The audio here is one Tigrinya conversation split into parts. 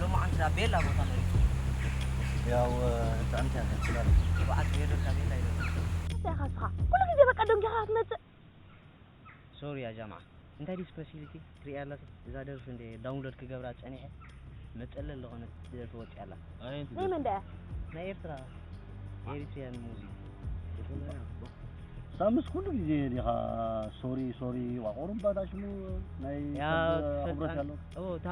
ሎማዓንቲ ናብ ቤላ ቦታ መሪጹ። ያው፣ እ፣ ጥዕምቲ እያ፣ ትችላለህ። ይበዓል ትቤሎ ካብ ቤላ ይደሎ። እንታይ ኢኻ ንስኻ? ኩሉ ግዜ በቃ ደንጊኻ ክትመጽእ። ሶሪ ያ ጃምዓ። እንታይ ድዩ ስፐሻሊቲ? ትሪኣ ኣለኺ? እዛ ደርፊ እንደ ዳውንሎድ ክገብራ ጸኒሐ። መጸለል ዝኾነት ደርፊ ወጺኣ ኣላ። ኣየንቲ ናይ መን ደኣ? ናይ ኤርትራ። ኤሪትሪያን ሙዚክ። ሳምስ ኩሉ ግዜ ዲኻ ሶሪ፣ ሶሪ፣ ዋቆሩ እምባታ ሽሙ ናይ ያ ሰብ ትፈልጣ ኣኽብሮት ያለው። ኦ፣ እታ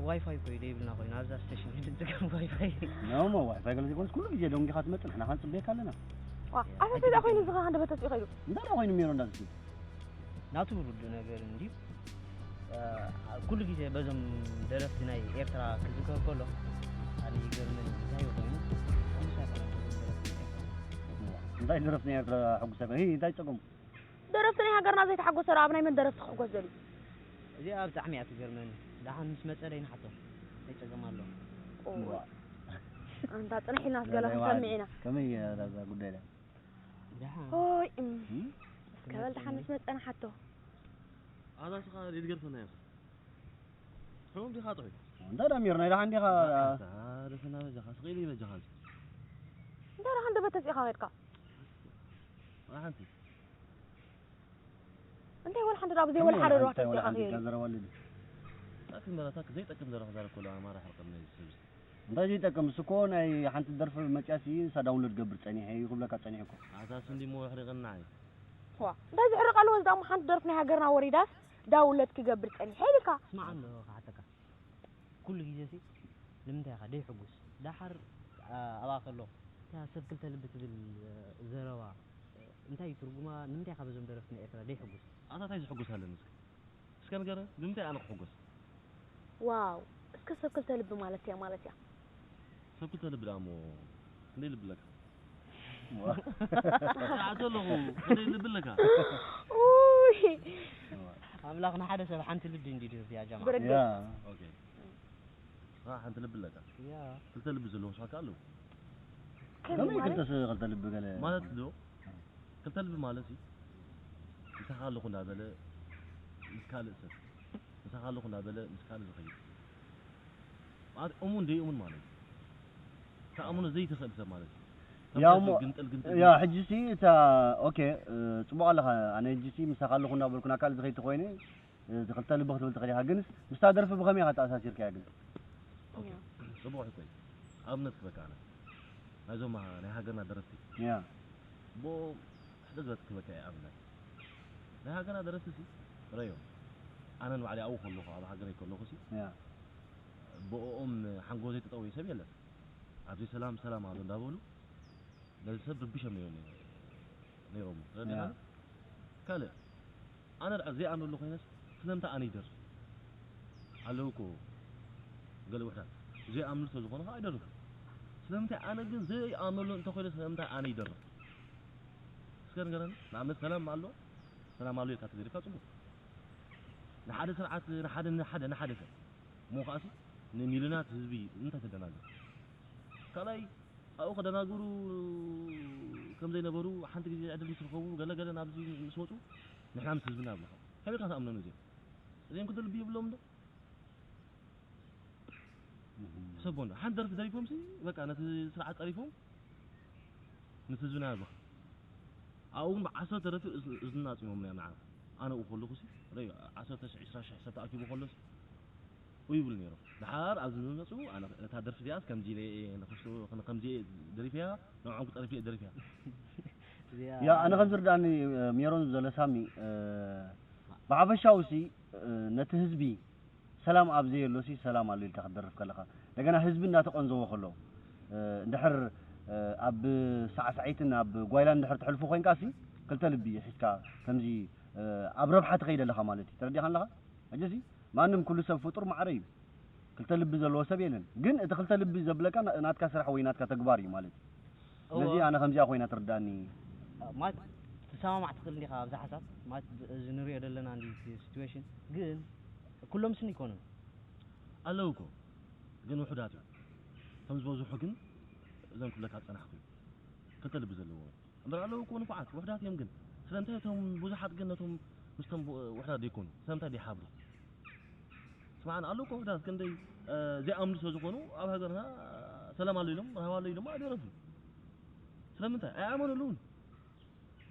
ዋይፋይ እኮ እዩ ደይብልና ኮይኑ፣ ኣብዛ ስቴሽን እዩ ዝጥቀም ዋይፋይ። ኖ፣ ሞ ዋይፋይ ገለ ዘይኮነስ ኩሉ ግዜ ደንጊኻ ትመጽእ፣ ንሕና ክንጽበየካ ኣለና። ዋ፣ ኣታ እንታይ ደኣ ኮይኑ እዚ ከ ሃንደበት ተሲኡ ኸይዱ? እንታይ ደኣ ኮይኑ ሜሮ እንዳትሲ? ናቱ ርዱእ ነገር እንድዩ። እ፣ ኩሉ ግዜ በዞም ደረፍቲ ናይ ኤርትራ ክዝከር ከሎ፣ ኣነ ይገርመኒ፣ እንታይ ኮይኑ ሕጉስ ኣይኮነን በዞም ደረፍቲ ናይ ኤርትራ። እንታይ ደረፍቲ ናይ ኤርትራ ሕጉስ ኣይኮነን? ሂ፣ እንታይ ጸገሙ? ደረፍቲ ናይ ሃገርና ዘይተሓጎሰ ረኣ፣ ኣብ ናይ መን ደረፍቲ ክሕጎስ ደልዩ? እዚኣ ብጣዕሚ እያ ትገርመኒ። ደሓን ምስ መጸ ደይንሓቶ። እንታይ ጸገም ኣለዎ? ኦይ። ዋ። ኣንታ ጽንሕ ኢልና ገለ ክንሰምዕ ኢና። ከመይ እያ እዛ ጉዳይ ደኣ? ደሓን። ኦይ፣ እም። እም? እስከ በል ደሓን ምስ መጸ ንሓቶ። ኣዛ ስኻ ደይትገርፈና ኢኻ። ሕሙም ዲኻ ጥዑይ? እንዳ ዳሚር ናይ ደሓን ዲኻ? ኣታ ደፈና በጃኻ፣ ስቕ ኢሉ ይበጃኻ እንጂ። እንታይ ደኣ ሃንደበት ተሲእኻ ኸድካ? ወላ ሓንቲ። እንታይ ወላ ሓንቲ ደኣ ብዘይ ወላ ሓደ ደኣ እንታይ ወላ ተሲእኻ ሓንቲ ከይድ? እዛ ዘረባ ኣለኒ። ታክ እምበር፣ ታክ ዘይጠቅም ዘረባ ክዛረብ ከሎ ኣማራ ሕርቀኒ ዝስብስ። እንታይ ዘይጠቅም? እሱ እኮ ናይ ሓንቲ ደርፊ መጽያሲ ንሳ ዳውንሎድ ገብር ጸኒሐ እዩ ክብለካ ጸኒሐ እኮ። ኣታ ስንዲ እሞ ኣሕሪቐና እዩ። ዋ፣ እንታይ ዝሕርቕ ኣለዎ? እዚ ደኣ እሞ ሓንቲ ደርፊ ናይ ሃገርና ወሪዳስ ዳውንሎድ ክገብር ጸኒሐ ኢልካ። ስማዕ ኣሎ ክሓተካ። ኩሉ ግዜ ሲ ንምንታይ ኢኻ ደይሕጉስ? ደሓር፣ ኣ-፣ ኣብኣ ከሎ እታ ሰብ ክልተ ልቢ ትብል፣ እ፣ ዘረባ፣ እ፣ እንታይ እዩ ትርጉማ? ንምንታይ ኢኻ በዞም ደረፍቲ ናይ ኤርትራ ደይሕጉስ? ኣታ እንታይ ዝሕጉስ ኣለኒ እስከ? እስከ ንገረኒ፣ ንምንታይ ኣነ ክሕጎስ? ዋው፣ እስከ ሰብ ክልተ ልቢ ማለት እያ ማለት እያ። ሰብ ክልተ ልቢ ደኣ እሞ ክንደይ ልቢ ኣለካ? ዋ። ኣቶ ኣለኹ፣ ክንደይ ልቢ ኣለካ? ኡይ። ኣምላኽ ንሓደ ሰብ ሓንቲ ልቢ እንድዩ ድህብ እያ ጃማ። ብርግጽ። ያ። ኦኬ። አ፣ ሓንቲ ልቢ ኣለካ? ያ። ክልተ ልቢ ዘለዎ ስሓካ ኣለዉ። ከመይ ከመይ ማለት? ክልተ ስ-፣ ክልተ ልቢ ገለ? ማለት ዶ? ክልተ ልቢ ማለት እዩ፣ ምሳኻ ኣለኹ እንዳበለ ምስ ካልእ ሰብ፣ ምሳኻ ኣለኹ እንዳበለ ምስ ካልእ ዝኸይድ። ማለት እሙን ደይእሙን ማለት እዩ። ተኣምኖ ዘይትኽእል ሰብ ማለት እዩ። ከም ያው ሰብ እሞ፣ ግንጥል ግንጥል ያ፣ ግንጥል። ሕጂ ሲ እታ፣ ኦኬ፣ እ፣ ጽቡቕ ኣለኻ። ኣነ ሕጂ ሲ ምሳኻ ኣለኹ እንዳበልኩ ናብ ካልእ ዝኸይድ ተኾይነ፣ እ፣ ክልተ ልቢ ክትብል ትኽእል ኢኻ። ግንስ ምስታ ደርፊ ብኸመይ ኢኻ ተኣሳሲርካያ ግን? ኦኬ። ያ። ጽቡቕ ሕቶይ። ኣብነት ክበካ ኣነ። ናይዞም ናይ ሃገርና ደረፍቲ። ያ። ብኦም ሕደ ዝበትክበካ እየ ኣብነት። ናይ ሃገርና ደረፍቲ ሲ፣ ረዮም። ኣነ ንባዕለይ ኣብኡ ከለኹ፣ ኣብ ሃገረይ ከለኹ ሲ፣ ያ። ብኦም ሓንጎ ዘይተጠወየ ሰብ የለን። ኣብዚ ሰላም ሰላም ኣሎ እንዳበሉ፣ ነዚ ሰብ ርቢሾም እዮም ነይሮም። ተረዲእካ? ያ። ካልእ፣ ኣነ ደኣ ዘይኣምነሉ ኮይነስ፣ ስለምንታይ ኣነ ይደርፍ? ኣለዉ እኮ ገለ ውሕዳት። ዘይኣምኑ ስለ ዝኾኑ ኸዓ ኣይደርፉ። ስለምንታይ ኣነ ግን ዘይኣምነሉ እንተኾይነ፣ ስለምንታይ ኣነ ይደርፍ? እስከ ንገረኒ። ንኣብነት ሰላም ኣሎ፣ ሰላም ኣሎ ኢልካ ተደሪፍካ ጽቡቕ። ንሓደ ስርዓት፣ ንሓደ፣ ንሓደ፣ ንሓደ ሰብ። እሞ ኸኣሲ፣ ንሚልዮናት ህዝቢ እንታይ ተደናግር? ካልኣይ፣ ኣብኡ ከደናግሩ ከም ዘይነበሩ፣ ሓንቲ ግዜ ዕድል ምስ ረኸቡ፣ ገለ ገለ ናብዚ ምስ መጹ፣ ንሕና ምስ ህዝብና ይብሉኻ። ከመይ ኢልካ ትኣምኖም እዚኦም? እዚኦም ክልተ ልቢ የብሎምን ዶ? እህ። ሕሰቦ እንዶ። ሓንቲ ደርፊ ደሪፎምሲ፣ በቃ ነቲ ስርዓት ጸሪፎም፣ ነቲ ህዝብና ይብሉኻ። ኣብኡ እውን ብዓሰርተ ደርፊ እዝ-፣ እዝንና ኣጽሚሞምና እዮም ንዓና። ኣነ ኣብኡ ከለኹሲ፣ ርኣዩ፣ ዓሰርተ ሽሕ፣ ዕስራ ሽሕ ሰብ ተኣኪቡ ከሎስ፣ ኡ ይብሉ ነይሮም። ድሓር ኣብዚ ዝመጹ፣ ኣነ እታ ደርፊ እዚኣስ ከምዚ ኢለ እየ ንኽሱ-፣ ን-፣ ከምዚ እየ ደሪፈያ፣ ንዕኦም ክጸርፍ እየ ደሪፈያ። እዚኣ ያ፣ ኣነ ከም ዝርድኣኒ፣ ሜሮን ዘሎ ሳሚ፣ እ፣ ብሓፈሻውሲ፣ እ፣ ነቲ ህዝቢ ሰላም ኣብ ዘየሎሲ ሰላም ኣሎ ኢልካ ክትደርፍ ከለኻ፣ እንደገና ህዝቢ እንዳተቐንዘወ ከሎ፣ እ፣ እንድሕር፣ እ፣ ኣብ ሳዕሳዒትን ኣብ ጓይላን እንድሕር ትሕልፎ ኮይንካሲ፣ ክልተ ልቢ ሒዝካ ከምዚ፣ እ፣ ኣብ ረብሓ ትኸይድ ኣለኻ ማለት እዩ። ተረዲእካ ኣለኻ? ሕጂሲ ማንም ኩሉ ሰብ ፍጡር ማዕረ እዩ። ክልተ ልቢ ዘለዎ ሰብ የለን። ግን እቲ ክልተ ልቢ ዘብለካ ና-፣ ናትካ ስራሕ ወይ ናትካ ተግባር እዩ ማለት እዩ። እወ። ስለዚ ኣነ ከምዚኣ ኮይና ትርዳኒ። ማለት ትሰማማዕ ትኽእል እንዲኻ ኣብዛ ሓሳብ? ማለት እዚ ንሪኦ ዘለና እንዲ እቲ ሲትዌሽን ግን ኩሎም ስኒ ይኮኑን። ኣለዉ እኮ። ግን ውሑዳት እዮም። ከም ዝበዝሑ ግን እዞም ክብለካ ዝጸናሕኩ እዩ። ክልተ ልቢ ዘለዎ። እምበር ኣለዉ እኮ ንፉዓት፣ ውሑዳት እዮም ግን። ስለምንታይ እቶም ብዙሓት ግን ነቶም ምስቶም ቡ-፣ ውሑዳት ዘይኮኑ? ስለምንታይ ዘይሓብሩ? ስማዕና ኣሎ እኮ፣ ዳስ ክንደይ፣ እ፣ ዘይኣምኑ ስለ ዝኾኑ ኣብ ሃገርና ሰላም ኣሎ ኢሎም፣ ራህዋ ኣሎ ኢሎም ኣይደረፉን። ስለምንታይ? ኣይኣመኑሉን።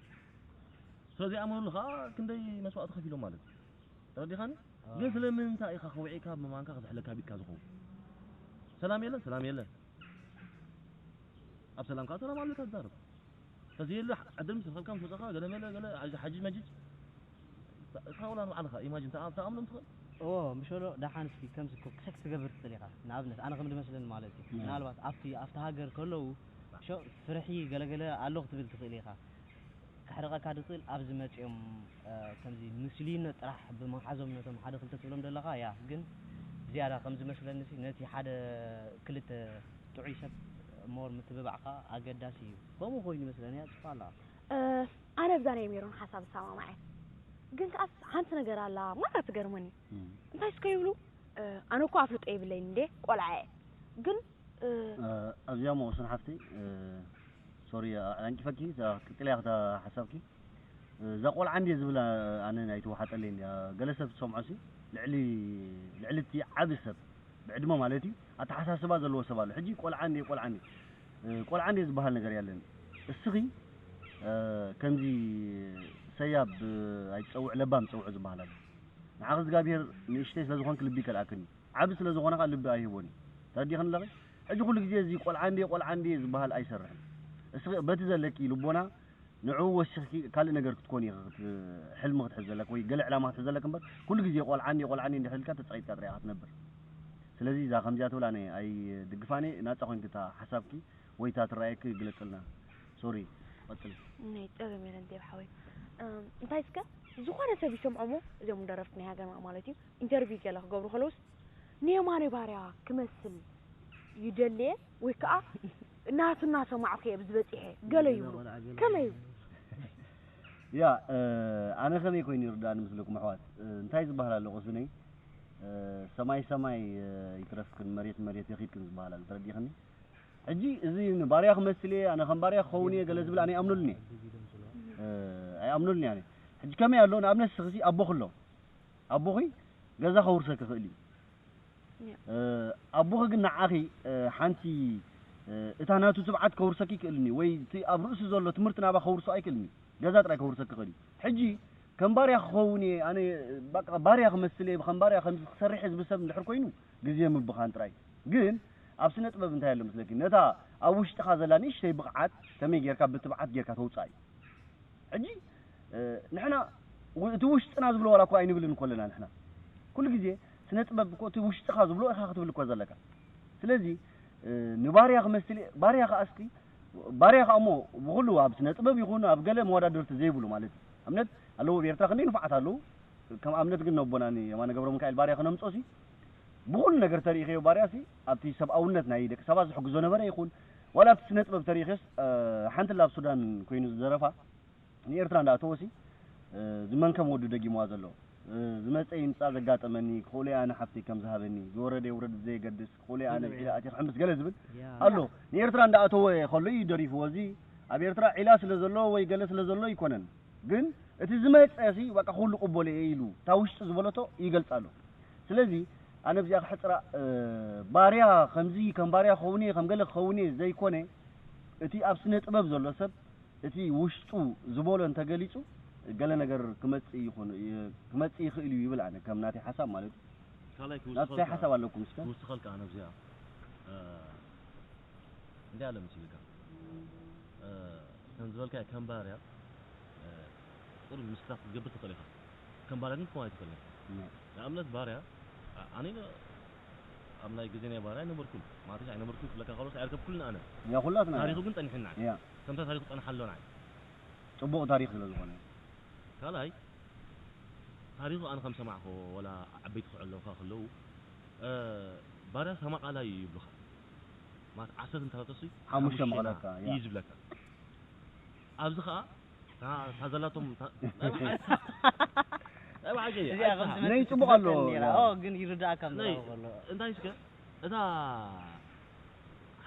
ስለ ዘይኣመኑሉ ኸዓ ክንደይ መስዋእቲ ከፊሎም ማለት እዩ። ተረዲኻኒ? ኣዎ። ግን ስለምንታይ ኢኻ ከውዒካ ብማንካ ክዝሕለካ ቢድካ ዝኸውን? ሰላም የለ፣ ሰላም የለ። ኣብ ሰላም ከዓ ሰላም ኣሎ ኢልካ ትዛረብ። ተዘየለ ዕድል ምስ ረኸብካ ምስ ወፃእካ ገለ መለ ገለ ሓጅ-፣ ሓጅጅ መጅጅ። እስኻ ወላ ንባዕልኻ ኢማጂን ተኣ-፣ ተኣምኖም ትኽእል? እዎ፣ ምሸሎ ደሓን እስኪ ከምዚ እኮ ክሰክስ ትገብር ትኽእል ኢኻ። ንኣብነት ኣነ ከም ዝመስለኒ ማለት እዩ። እም። ምናልባት ኣብቲ፣ ኣብቲ ሃገር ከለዉ ሾ ፍርሒ ገለገለ ኣሎ ክትብል ትኽእል ኢኻ። ከሕርቐካ ዝኽእል ኣብዚ መጺኦም፣ እ፣ ከምዚ ምስሉይነት ጥራሕ ብምሓዞም ነቶም ሓደ ክልተ ትብሎም ዘለኻ፣ ያ፣ ግን ዝያዳ ከም ዝመስለኒ ሲ ነቲ ሓደ ክልተ ጥዑይ ሰብ ሞር ምትብባዕካ ኣገዳሲ እዩ። ከምኡ ኮይኑ ይመስለኒ እያ ጽፋ ኣለኻ። እ፣ ኣነ ብዛ ናይ ሜሮን ሓሳብ እሰማማዕ እየ። ግን ከኣስ ሓንቲ ነገር ኣላ ማራ ትገርመኒ። እም። እንታይ እስከ ይብሉ? እ፣ ኣነ እኮ ኣፍልጦ የብለይን እንዴ፣ ቆልዓ እየ። ግን፣ እ፣ እ፣ ኣብዚኣ እሞ ቅሱን ሓፍተይ፣ እ፣ ሶሪ፣ ኣንቂፈኪ፣ እዛ ክትቅጥልያ እታ ሓሳብኪ። እ፣ እዛ ቆልዓ እንድየ ዝብል ኣነ ኣይተዋሓጠለይን እያ። ገለ ሰብ ትሰምዖ ሲ፣ ልዕሊ፣ ልዕሊ እቲ ዓቢ ሰብ፣ ብዕድመ ማለት እዩ፣ ኣተሓሳስባ ዘለዎ ሰብ ኣሎ። ሕጂ ቆልዓ እንድየ፣ ቆልዓ እንድየ። እ፣ ቆልዓ እንድየ ዝበሃል ነገር የለን። እስኺ፣ እ፣ ከምዚ ሰያብ፣ እ፣ ኣይትጸውዕ፣ ለባም ጸውዑ ዝበሃል ኣሎ። ንዓኺ እግዚኣብሄር ንእሽተይ ስለ ዝኾንኪ ልቢ ይከልኣክን እዩ። ዓቢ ስለ ዝኾነ ኸኣ ልቢ ኣይህቦን እዩ። ተረዲኽኒ ኣለኺ? ሕጂ ኩሉ ግዜ እዚ ቆልዓ እንድየ፣ ቆልዓ እንድየ ዝበሃል ኣይሰርሕን። እስኺ በቲ ዘለኪ ልቦና ንዕኡ ወሲኽኪ ካልእ ነገር ክትኮኒ ኢኺ፣ ክት-፣ ሕልሚ ክትሕዝ ዘለኪ ወይ ገለ ዕላማ ክትሕዝ ዘለኪ እምበር፣ ኩሉ ግዜ ቆልዓ እንድየ፣ ቆልዓ እንድየ እንድሕር ኢልካ ተጸቒጥካ ጥራይ ኢኻ ትነብር። ስለዚ እዛ ከምዚኣ ትብል ኣነ ኣይድግፋን እየ። ናጻ ኮይንኪ እታ ሓሳብኪ ወይ እታ ትረኣየኪ ግለጽልና። ሶሪ፣ ቀጽሊ። ናይ ጸገም የለን ዴብ ሓወይ። እም፣ እንታይ እስከ ዝኾነ ሰብ ይሰምዖ እሞ፣ እዞም ደረፍቲ ናይ ሃገርና ማለት እዩ፣ ኢንተርቪው ገለ ክገብሩ ከለውስ፣ ንየማነ ባርያ ክመስል ይደልየ ወይ ከዓ ናቱ እናሰማዕኩ እየ ብዝበፂሐ ገለ ይብሉ። ከመይ እዩ? ያ፣ እ፣ ኣነ ከመይ ኮይኑ ይርዳእኒ ምስልኩም ኣሕዋት? እ፣ እንታይ ዝበሃል ኣሎ ቁስነይ? እ፣ ሰማይ ሰማይ፣ እ፣ ይትረፍክን መሬት መሬት ይኺድክን ዝበሃል ኣሎ። ተረዲኽኒ? ሕጂ እዚ ንባርያ ክመስል እየ፣ ኣነ ከም ባርያ ክኸውን እየ፣ ገለ ዝብል ኣነ ኣይኣምነሉን እየ። እ፣ ኣይኣምነሉን እየ ኣነ። ሕጂ ከመይ ኣሎ? ንኣብነት ንስኺ ኣቦኺ ኣሎ። ኣቦኺ ገዛ ከውርሰኪ ይኽእል እዩ። ያ። እ፣ ኣቦኺ ግን ንዓኺ፣ እ፣ ሓንቲ፣ እ፣ እታ ናቱ ትብዓት ከውርሰኪ ይክእልኒ ወይ እቲ ኣብ ርእሱ ዘሎ ትምህርቲ ናባ ከውርሶ ኣይክእልኒ። ገዛ ጥራይ ከውርሰኪ ይኽእል እዩ። ሕጂ ከም ባርያ ክኸውን እየ፣ ኣነ በቃ ባርያ ክመስል እየ፣ ከም ባርያ ከምዚ ክሰርሕ እየ ዝብል ሰብ እንድሕር ኮይኑ ግዜ ምብኻን ጥራይ። ግን ኣብ ስነ ጥበብ እንታይ ኣሎ መስለኪ? ነታ ኣብ ውሽጥኻ ዘላ ንእሽተይ ብቕዓት ከመይ ጌርካ ብትብዓት ጌርካ ተውፅኣ እዩ። ሕጂ፣ እ፣ ንሕና ው-፣ እቲ ውሽጥና ዝብሎ ዋላ እኳ ኣይንብልን እኮ ኣለና ንሕና። ኩሉ ግዜ ስነ ጥበብ እኮ እቲ ውሽጥኻ ዝብሎ ኢኻ ክትብል እኮ ዘለካ። ስለዚ፣ እ፣ ንባርያ ክመስል እየ፣ ባርያ ከኣ እስኪ፣ ባርያ ከኣ እሞ ብኹሉ ኣብ ስነ ጥበብ ይኹን ኣብ ገለ መወዳድርቲ ዘይብሉ ማለት እዩ። ኣብነት ኣለዎ፣ ኣብ ኤርትራ ክንደይ ንፉዓት ኣለዉ። ከም ኣብነት ግን ነቦና ንየማነ ገብረ ሚካኤል ባርያ ክነምጾ ሲ፣ ብኹሉ ነገር ተሪኢኸዮ ባርያ ሲ፣ ኣብቲ ሰብኣውነት ናይ ደቂ ሰባት ዝሕግዞ ነበረ ይኹን፣ ዋላ ኣብቲ ስነ ጥበብ ተሪኢኸዮስ፣ እ፣ ሓንቲ ላብ ሱዳን ኮይኑ ዝደረፋ፣ ንኤርትራ እንዳኣተወ ሲ፣ እ፣ ዝመን ከም ወዱ ደጊምዋ ዘሎ። እ፣ ዝመጸ ይምጻእ ዘጋጠመኒ፣ ክኽእሎ እየ ኣነ ሓፍተይ ከም ዝሃበኒ፣ ዝወረደ ይውረድ ብዘየገድስ፣ ክኽእሎ እየ ኣነ ኣብ ዒላ ኣትየ ክሕምስ ገለ ዝብል ያ። ኣሎ። ንኤርትራ እንዳኣተወ ከሎ እዩ ደሪፍዎ። እዚ ኣብ ኤርትራ ዒላ ስለ ዘሎ ወይ ገለ ስለ ዘሎ ኣይኮነን። ግን እቲ ዝመጸ ሲ፣ በቃ፣ ኩሉ ቅበሎ እየ ኢሉ፣ እታ ውሽጡ ዝበለቶ ይገልጽ ኣሎ። ስለዚ ኣነ ኣብዚኣ ክሕጽራ፣ እ፣ ባርያ ከምዚ ከም ባርያ ክኸውን እየ፣ ከም ገለ ክኸውን እየ ዘይኮነ፣ እቲ ኣብ ስነ ጥበብ ዘሎ ሰብ እቲ ውሽጡ ዝበሎ እንተገሊጹ፣ ገለ ነገር ክመጽእ ይኹን፣ ይ-፣ ክመጽእ ይኽእል እዩ ይብል ኣነ፣ ከም ናተይ ሓሳብ ማለት እዩ። ካልኣይ ናትሳይ ክውስኸልካ፣ ሓሳብ ኣለኩም እስከ? ክውስኸልካ ኣነ ኣብዚኣ፣ እ፣ እንታይ ኣለ መሲልካ? እ፣ ከም ዝበልካዮ ከም ባርያ፣ እ፣ ጥሩ ምስክታት ክትገብር ትኽእል ኢኻ። ከም ባርያ ግን ክትኮን ኣይትኽእልን። ነ። ንኣብነት ባርያ፣ ኣ-፣ ኣነ ነ-፣ ኣብ ናይ ግዜ ናይ ባርያ ኣይነበርኩን። ማለት ኣይነበርኩን ክብለካ ከሎስ ኣይርከብኩልን ኣነ። ያ፣ ኩላትና ታሪኹ ያ። ግን ጸኒሑና። ያ። ከምታ ታሪኹ ጸንሓ ኣሎ ንዓይ። ጽቡቕ ታሪኽ ስለ ዝኾነ። ካልኣይ፣ ታሪኹ ኣነ ከም ሰማዕኮ፣ ወላ ዓበይቲ ክዕለውካ ከለዉ፣ እ፣ ባርያ ሰማቓላይ እዩ ይብሉኻ። ማለት ዓሰርተ እንተላተሱ ሓሙሽተ ሓሙሽተ መቕለካ፣ ያ። እዩ ዝብለካ። ኣብዚ ኸኣ፣ እታ፣ እታ ዘላቶም፣ እታ፣ ናይ ብሓቂ፣ ናይ ብሓቂ፣ እዚኣ ከም ናይ ትመስል ጽቡቕ ኣሎ፣ ትመስለኒ ነይራ። ያ። ኦ፣ ግን ይርድኣካ ናይ፣ ምዝራቡ ከሎ። እንታይ እስከ፣ እታ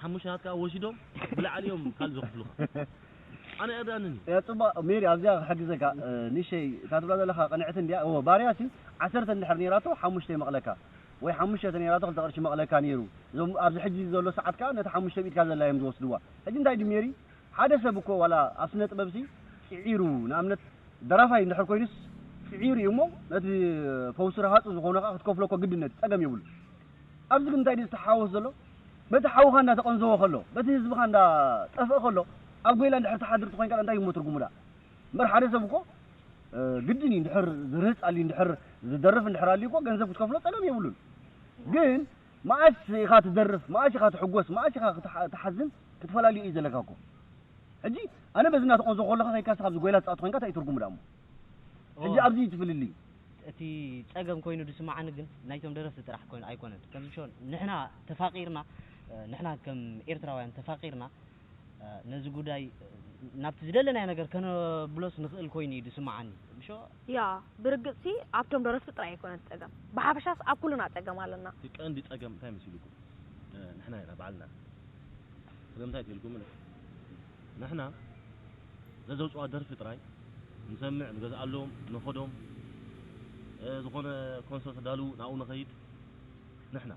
ሓሙሽተ ናትካ ወሲዶም ብላዕሊ እዮም ካልእ ዘኽፍሉኻ። ኣነ የርድኣንን እዩ። ያ፣ ጽቡቕ ሜሪ፣ ኣብዚኣ ክሕግዘካ፣ እ፣ ንሸይ፣ እታ ትብላ ዘለኻ ቅንዕቲ እንድያ። እዎ፣ ባርያ ሲ ዓሰርተ እንድሕር ነይራቶ፣ ሓሙሽተ ይመቕለካ። ወይ ሓሙሽተ ተነይራቶ ክልተ ቅርሺ መቕለካ ነይሩ። እዞም ኣብዚ ሕጂ ዘሎ ሰዓት ከኣ ነቲ ሓሙሽተ ብኢድካ ዘላ እዮም ዝወስድዋ። ሕጂ እንታይ ድዩ ሜሪ? ሓደ ሰብ እኮ ዋላ ኣብ ስነ ጥበብሲ ጽዒሩ፣ ንኣብነት ደራፋይ እንድሕር ኮይኑስ ጽዒሩ እዩ እሞ ነቲ ፈውሲ ረሃጹ ዝኾነ ከኣ ክትከፍሎ እኮ ግድነት ጸገም የብሉ። ኣብዚ ግን እንታይ ድዩ ዝተሓወስ ዘሎ? በቲ ሓውኻ እንዳተቐንዘወ ከሎ፣ በቲ ህዝብኻ እንዳጠፍአ ከሎ፣ ኣብ ጎይላ እንድሕር ትሓድር ተኾይንካ እንታይ እሞ ትርጉሙ ደኣ? እምበር ሓደ ሰብ እኮ፣ እ፣ ግድን እዩ እንድሕር ዝርህጽ ኣልዩ፣ እንድሕር ዝደርፍ እንድሕር ኣልዩ እኮ ገንዘብ ክትከፍሎ ጸገም የብሉን። ግን መኣስ ኢኻ ትደርፍ፣ መኣስ ኢኻ ትሕጎስ፣ መኣስ ኢኻ ክትሓ-፣ ትሓዝን ክትፈላልዮ እዩ ዘለካ እኮ። ሕጂ ኣነ በዚ እናተቐንዘኹ ከለኻ ከይድካ ንስኻ ኣብዚ ጎይላ ትጻወት ኮይንካ እንታይ እዩ ትርጉሙ ደኣ እሞ? ሕጂ ኦ። ኣብዚ እዩ እቲ ፍልልይ። እቲ ጸገም ኮይኑ ዝስምዓኒ ግን ናይቶም ደረፍቲ ጥራሕ ኮይኑ ኣይኮነን። ከምዚ ሽዮ ንሕና ተፋቒርና፣ እ፣ ንሕና ከም ኤርትራውያን ተፋቒርና፣ እ፣ ነዚ ጉዳይ፣ እ፣ ናብቲ ዝደለናዮ ነገር ከነብሎስ ንኽእል ኮይኑ እዩ ዝስምዓኒ። ብሾ ያ፣ ብርግጽሲ ኣብቶም ደረፍቲ ጥራይ ኣይኮነን ጸገም። ብሓፈሻስ ኣብ ኩልና ጸገም ኣለና። እቲ ቀንዲ ጸገም እንታይ መሲልኩም? እ፣ ንሕና ኢና ባዕልና። ስለምንታይ ትልኩም? ንሕና ዘዘውጽዋ ደርፊ ጥራይ ንሰምዕ፣ ንገዝኣሎም፣ ንኸዶም፣ እ፣ ዝኾነ ኮንሰርት ዳሉ ናብኡ ንኸይድ። ንሕና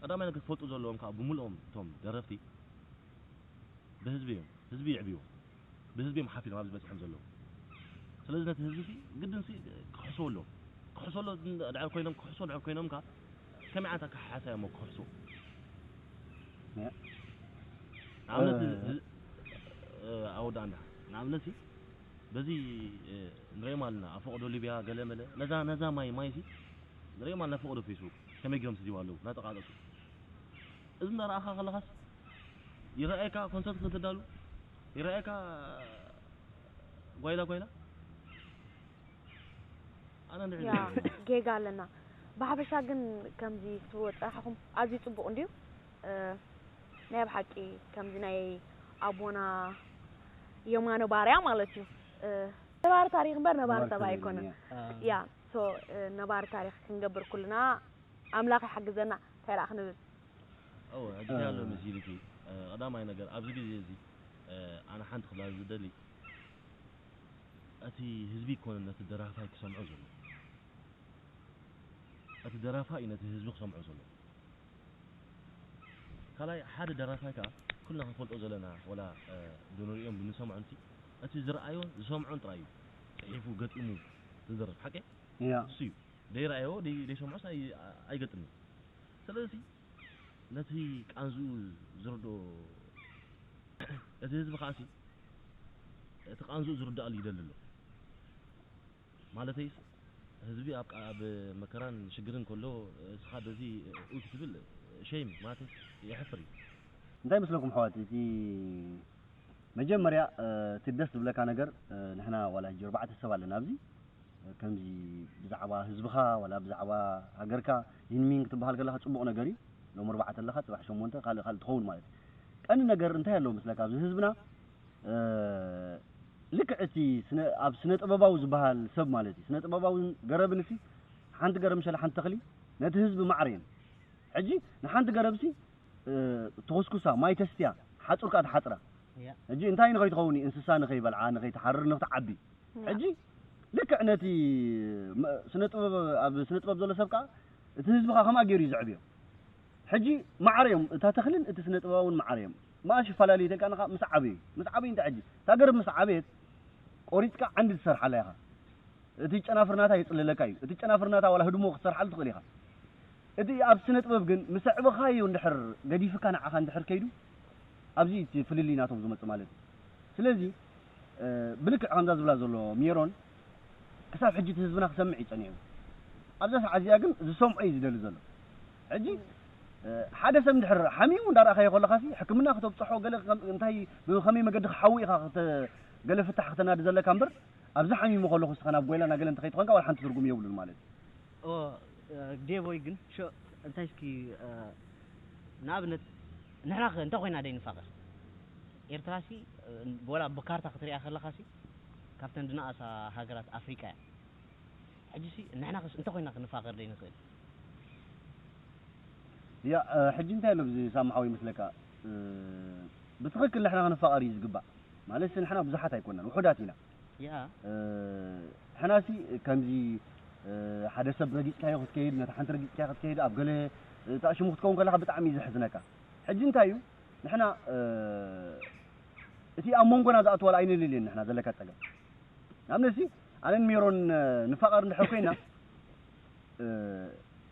ቀዳማይ ነገር ክፈልጡ ዘለዎም ከዓ ብምልኦም እቶም ደረፍቲ ብህዝቢ እዮም። ህዝቢ የዕብዮ። ብህዝቢ እዮም ሓፊሮም ኣብዚ በጺሖም ዘለዉ። ስለዚ ነቲ ህዝቢ ሲ ግድን ሲ ክሕስዎ ኣለዎም። ክሕስዎ ኣለዎም ድሕር ኮይኖም፣ ክሕስዎ ድሕር ኮይኖም ከ ከመይ ዓይነት ኣከሓሓሳ እዮም ክሕስዎ? ያ። ንኣብነት እ፣ ዝ-፣ እ፣ ኣወዳእና። ንኣብነት ሲ በዚ፣ እ፣ ንሪኦም ኣለና። ኣብ ፈቐዶ ሊብያ ገለ መለ። ነዛ፣ ነዛ ማይ፣ ማይ ሲ ንሪኦም ኣለና። ፈቐዶ ፌስቡክ ከመይ ገይሮም ስዲቡ ኣለዉ። እናተቃጠሱ። እዚ እናረኣኻ ከለኻስ ይረኣየካ ኮንሰርት ክትዳሉ? ይረኣየካ ጓይላ ጓይላ? ኣነ እንድዒ ያ፣ ጌጋ ኣለና። ብሓፈሻ ግን ከምዚ ክትብልዎ ዝጸናሕኩም ኣዝዩ ጽቡቕ እንድዩ። እ፣ ናይ ብሓቂ ከምዚ ናይ ኣቦና የማነ ባርያ ማለት እዩ። እ፣ ነባሪ ታሪኽ እምበር ነባሪ ነባሪ ሰብ ታሪኽ ኣይኮነን። እያ። ያ፣ ሶ፣ እ፣ ነባሪ ታሪኽ ክንገብር ኩልና ኣምላኽ ይሓግዘና። እንታይ ደኣ ክንብል? እወ፣ ሕጂ እንታይ ኣሎ መሲልኪ? እ፣ ቀዳማይ ነገር ኣብዚ ግዜ እዚ፣ እ፣ ኣነ ሓንቲ ክብላ ዝደሊ፣ እቲ ህዝቢ ኣይኮነን ነቲ ደራፋይ ክሰምዖ ዘሎ። እቲ ደራፋይ እዩ ነቲ ህዝቢ ክሰምዖ ዘሎ። ካልኣይ፣ ሓደ ደራፋይ ከኣ ኩልና ክንፈልጦ ዘለና፣ ወላ፣ እ፣ ብንሪኦን ብንሰምዖን እቲ፣ እቲ ዝረኣዮን ዝሰምዖን ጥራይ እዩ ጽሒፉ ገጢሙ ዝደርፍ። ሓቂ? ያ። እሱ እዩ። ደይረኣዮ፣ ደይ-፣ ደይሰምዖስ ኣይ-፣ ኣይገጥምን። ስለዚ ነቲ ቃንዝኡ ዝርድኦ፣ እቲ ህዝቢ ከኣሲ እቲ ቃንዝኡ ዝርድኣሉ ይደሊ ኣሎ። ማለተይስ ህዝቢ ኣብ ቃ-፣ ኣብ መከራን ሽግርን ከሎ እስኻ በዚ ኡይ ክትብል ሸይም ማለተይስ የሕፍር እዩ። እንታይ ይመስለኩም ኣሕዋት? እቲ መጀመርያ፣ እ፣ እቲ ደስ ዝብለካ ነገር፣ እ፣ ንሕና ዋላ ሕጂ ኣርባዕተ ሰብ ኣለና ኣብዚ። ከምዚ ብዛዕባ ህዝብኻ ዋላ ብዛዕባ ሃገርካ ይንሚን ክትበሃል ከለኻ ጽቡቕ ነገር እዩ። ሎም ኣርባዕተ ኣለኻ፣ ጽባሕ ሸሞንተ ካልእ ካልእ ትኸውን ማለት እዩ። ቀንዲ ነገር እንታይ ኣለዎ መስለካ? ኣብዚ ህዝብና፣ እ፣ ልክዕ እቲ ስነ-፣ ኣብ ስነ ጥበባዊ ዝበሃል ሰብ ማለት እዩ። ስነ ጥበባውን ገረብን እሲ ሓንቲ ገረብ ምሸለ ሓንቲ ተኽሊ ነቲ ህዝቢ ማዕረ እየን። ሕጂ ንሓንቲ ገረብሲ፣ እ፣ ተኾስኩሳ፣ ማይ ተስትያ፣ ሓጹር ከኣ ትሓጽራ። ያ። ሕጂ እንታይ ንኸይትኸውን እዩ? እንስሳ ንኸይበልዓ፣ ንኸይትሓርር፣ ንኽትዓቢ። ያ። ሕጂ ልክዕ ነቲ መ-፣ ስነ ጥበብ፣ ኣብ ስነ ጥበብ ዘሎ ሰብ ከኣ እቲ ህዝቢ ከኣ ከምኣ ገይሩ እዩ ዘዕብዮ። ሕጂ ማዕረ እዮም፣ እታ ተኽልን እቲ ስነ ጥበባውን ማዕረ እዮም። መኣሽ ይፈላለዩ ተልካ ንኻ ምስ ዓበዩ፣ ምስ ዓበዩ እንታይ ሕጂ? እታ ገረብ ምስ ዓበየት ቆሪጽካ ዓንዲ ትሰርሓላ ኢኻ። እቲ ጨናፍር ናታ የጽልለካ እዩ። እቲ ጨናፍር ናታ ዋላ ህድሞ ክትሰርሓሉ ትኽእል ኢኻ። እቲ ኣብ ስነ ጥበብ ግን ምስ ኣዕበኻዮ እንድሕር ገዲፍካ ንዓኻ እንድሕር ከይዱ፣ ኣብዚ እቲ ፍልልይ ናቶም ዝመጽእ ማለት እዩ። ስለዚ፣ እ፣ ብልክዕ ከምዛ ዝብላ ዘሎ ሜሮን፣ ክሳብ ሕጂ እቲ ህዝብና ክሰምዕ እዩ ጸኒሑ። ኣብዛ ሰዓት እዚኣ ግን ዝሰምዖ እዩ ዝደሊ ዘሎ። ሕጂ፣ እ፣ ሓደ ሰብ እንድሕር ሓሚሙ እንዳረኣኻዮ ከለኻሲ፣ ሕክምና ክተብጽሖ፣ ገለ ከም-፣ እንታይ፣ ብኸመይ መገዲ ክሓዊ ኢኻ ክተ-፣ ገለ ፍታሕ ክተናዲ ዘለካ እምበር፣ ኣብዚ ሓሚሙ ከለኹ እስኻ ናብ ጎይላ ናገለ እንተኸይትኾንካ ዋላ ሓንቲ ትርጉም የብሉን ማለት እዩ። ኦ፣ እ፣ ዴቦይ ግን፣ ሾ-፣ እንታይ እስኪ፣ እ፣ ንኣብነት፣ ንሕና ኸ እንተ ኾይና ደይ ንፋቐር? ኤርትራሲ፣ እ፣ ወላ ብካርታ ክትሪኣ ከለኻሲ፣ ካብተን ዝነኣሳ ሃገራት ኣፍሪቃ እያ። ሕጂሲ፣ ንሕና ኸስ እንተ ኾይና ክንፋቐር ደይ ንኽእል? ያ፣ እ፣ ሕጂ እንታይ ኣሎ ብዚ ሳምሓዊ ይመስለካ? እ፣ ብትኽክል ንሕና ክንፋቐር እዩ ዝግባእ። ማለት ንሕና ብዙሓት ኣይኮናን፣ ውሑዳት ኢና። ያ። እ፣ ንሕናሲ ከምዚ ሓደ ሰብ ረጊጽካዮ ክትከይድ፣ ነታ ሓንቲ ረጊጽካዮ ክትከይድ፣ ኣብ ገለ ተኣሽሙ ክትከውን ከለኻ ብጣዕሚ እዩ ዘሕዝነካ። ሕጂ እንታይ እዩ? ንሕና እቲ ኣብ መንጎና ዝኣትወላ ኣይንልልን። ንሕና ዘለካ ጸገም ንኣብነት ኣነን ሜሮን ንፋቐር እንድሕር ኮይና